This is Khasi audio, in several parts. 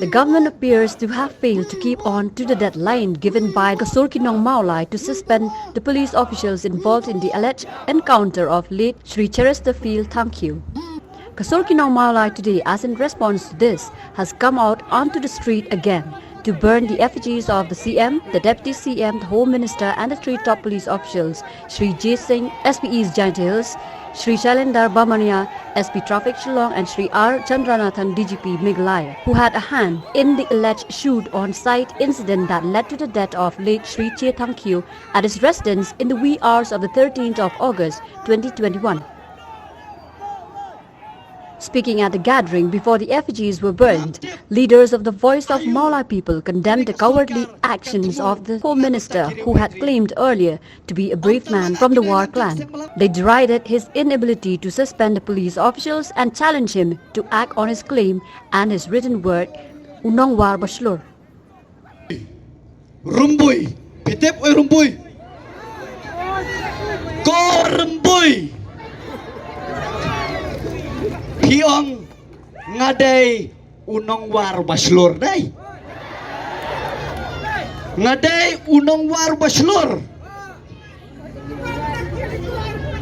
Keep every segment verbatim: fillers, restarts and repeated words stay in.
The government appears to have failed to keep on to the deadline given by Kasur Ki Nong Mawlai to suspend the police officials involved in the alleged encounter of late Shri Chesterfield Thangkhiew. Kasur Ki Nong Mawlai today, as in response to this, has come out onto the street again to burn the effigies of the C M, the Deputy C M, the Home Minister, and the three top police officials, Shri J Singh, S P East Jaintia Hills, Shri Shailendra Bamonia, S P Traffic Shillong, and Shri R Chandranathan, D G P Meghalaya, who had a hand in the alleged shoot on site incident that led to the death of late Shri Che Thangkhiew at his residence in the wee hours of the thirteenth of August twenty twenty-one. Speaking at the gathering before the effigies were burned, leaders of the Voice of Mawlai people condemned the cowardly actions of the Home Minister, who had claimed earlier to be a brave man from the War clan. They derided his inability to suspend the police officials and challenged him to act on his claim and his written word, U Nongwar Bashlur. Rymbui. Phi tip oi Rymbui. Ko Rymbui. Phi ong nga dei U Nongwar Bashlur dei. Nga dei U Nongwar Bashlur.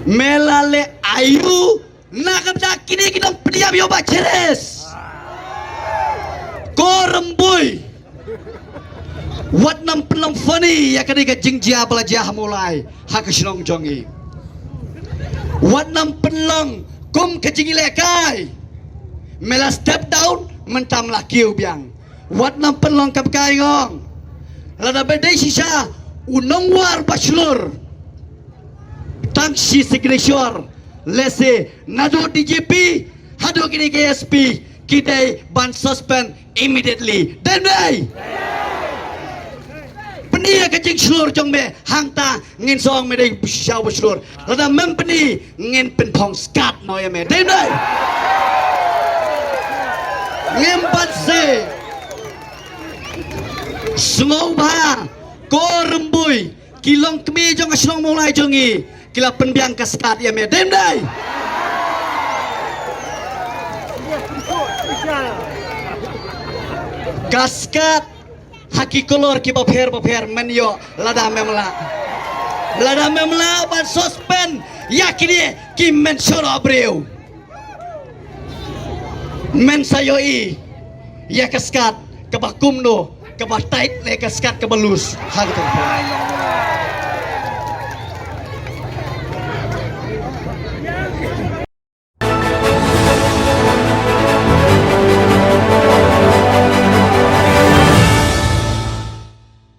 Me la leh aïu na ka bynta kine ki nongpynïap ïa u Bah Cheris. Ko Rymbui. Wat nym pynlong funny ïa kane ka jingjia ba la jia ha Mawlai ha ka shnong jong ngi. Wat nym pynlong kum ka jingïalehkai. Me la step down mynta me la kiew biang. Wat nym pynlong kam kai ngong. Lada ba dei shisha U Nongwar Bashlur. Tang shi signature. Lehse naduh D G P haduh kine ki S P ki dei ban suspend immediately. Dei ym dei? Pyni ïa ka jingshlur jong me hangta ngin sa ong me dei shisha u bashlur. Lada mem pyni ngin pynphong skat noh ïa me. Dei ym dei? Ngim pat seh. Sngewbha ko Rymbui. Ki longkmie jong ka shnong Mawlai jong ngi ki la pynbiang ka skat ïa me. Dei ym dei? Ka skat ha ki kolor kiba pher bapher men ïoh lada mem lah. Lada mem lah ban suspend ïa kine ki men shuh briew. Men sa ïohi ïa ka skat kaba kumno, kaba tight ne ka skat kaba loose. Ha kata ka por.